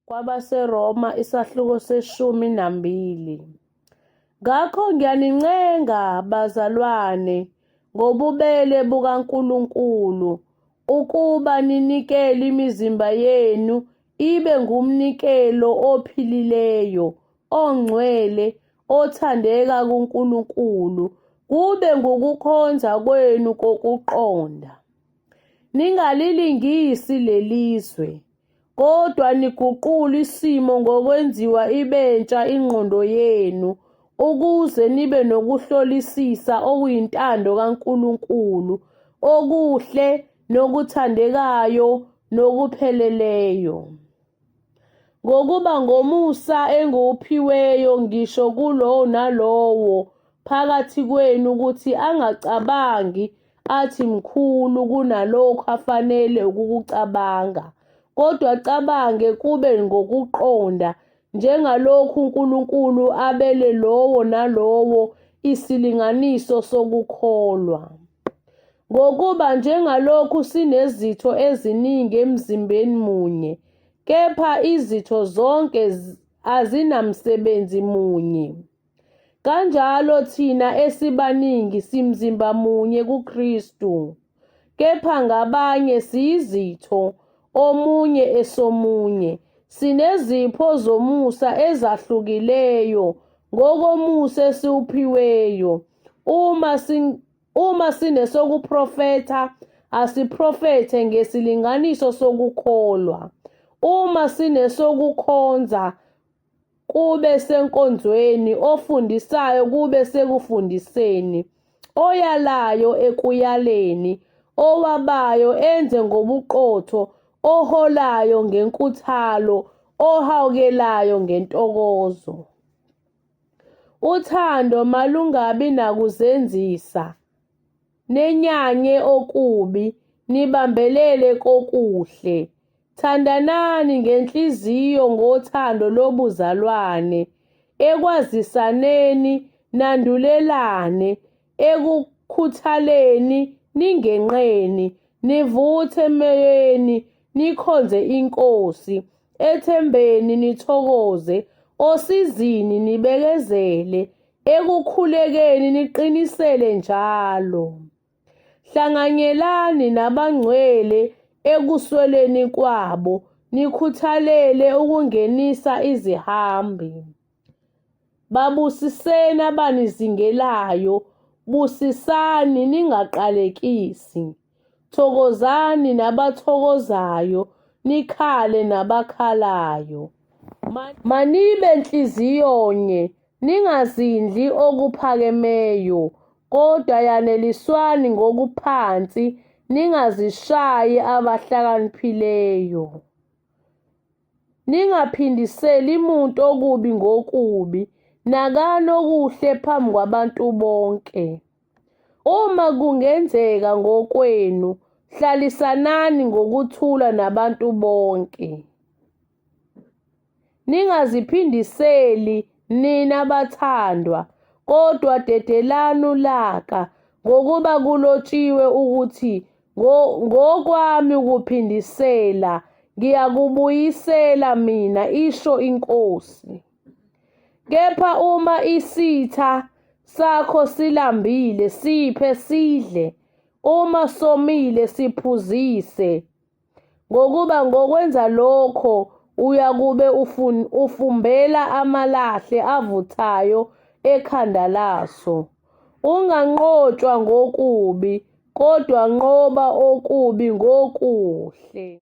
KwabaseRoma isahluko seshumi nambili. Ngakho ngiyanincenga bazalwane ngobubele bukaNkulunkulu ukuba ninikele imizimba yenu ibe ngumnikelo ophilileyo, ongcwele, othandeka kuNkulunkulu, kube ngukukhonza kwenu kokuqonda. Ningalilingisi lelizwe, kodwa niguqule isimo ngokwenziwa ibentsha ingqondo yenu ukuze nibe nokuhlolisisa okuyintando kaNkulunkulu okuhle nokuthandekayo nokupheleleyo. Ngokuba ngomusa engiwuphiweyo ngisho kulowo nalowo phakathi kwenu ukuthi angacabangi athi mkhulu kunalokhu afanele ukukucabanga, kodwa acabange kube ngokuqonda njengalokhu uNkulunkulu abele lowo nalowo isilinganiso sokukholwa. Ngokuba njengalokhu sinezitho eziningi emzimbeni munye, kepha izitho zonke azinamsebenzi munye. Kanjalo thina esibaningi simzimba munye kuKristu, kepha ngabanye siyizitho omunye esomunye. Sinezipho zomusa ezahlukileyo ngokomusa esiwuphiweyo. Uma Uma sinesokuprofetha, asiprofethe ngesilinganiso sokukholwa. Uma sinesokukhonza, kube senkonzweni, ofundisayo kube sekufundiseni, oyalayo ekuyaleni, owabayo enze ngobuqotho, oholayo ngenkuthalo, ohawukelayo ngentokozo. Uthando malungabi nakuzenzisa, nenyanye okubi, nibambelele kokuhle. Thandanani ngenhliziyo ngothando lobuzalwane, ekwazisaneni nandulelane, ekukhuthaleni ningenqeni, nivuthe emoyeni, nikhonze iNkosi. Ethembeni nithokoze, osizini nibekezele, ekukhulekeni niqinisele njalo. Hlanganyelani nabangcwele ekusweleni kwabo, nikhuthalele ukungenisa izihambi. Babusiseni abanizingelayo, busisani ningaqalekisi. Thokozani nabathokozayo, nikhale nabakhalayo. Manibe nhliziyonye, ningazindli okuphakemeyo, kodwa yaneliswani ngokuphansi, ningazishayi abahlakaniphileyo. Ningaphindiseli muntu okubi ngokubi, nakani okuhle phambi kwabantu bonke. Uma kungenzeka ngokwenu, hlalisanani ngokuthula nabantu bonke. Ningaziphindiseli nina bathandwa, kodwa dedelani ulaka, ngokuba kulotshiwe ukuthi Ngokwami ukuphindisela, ngiyakubuyisela mina, isho iNkosi. Kepha uma isitha sakho silambile, siphe sidle, uma somile, siphuzise. Ngokuba ngokwenza lokho uyakube ufumbela amalahle avuthayo ekhanda laso. Unganqotshwa ngokubi, kodwa nqoba okubi ngokuhle.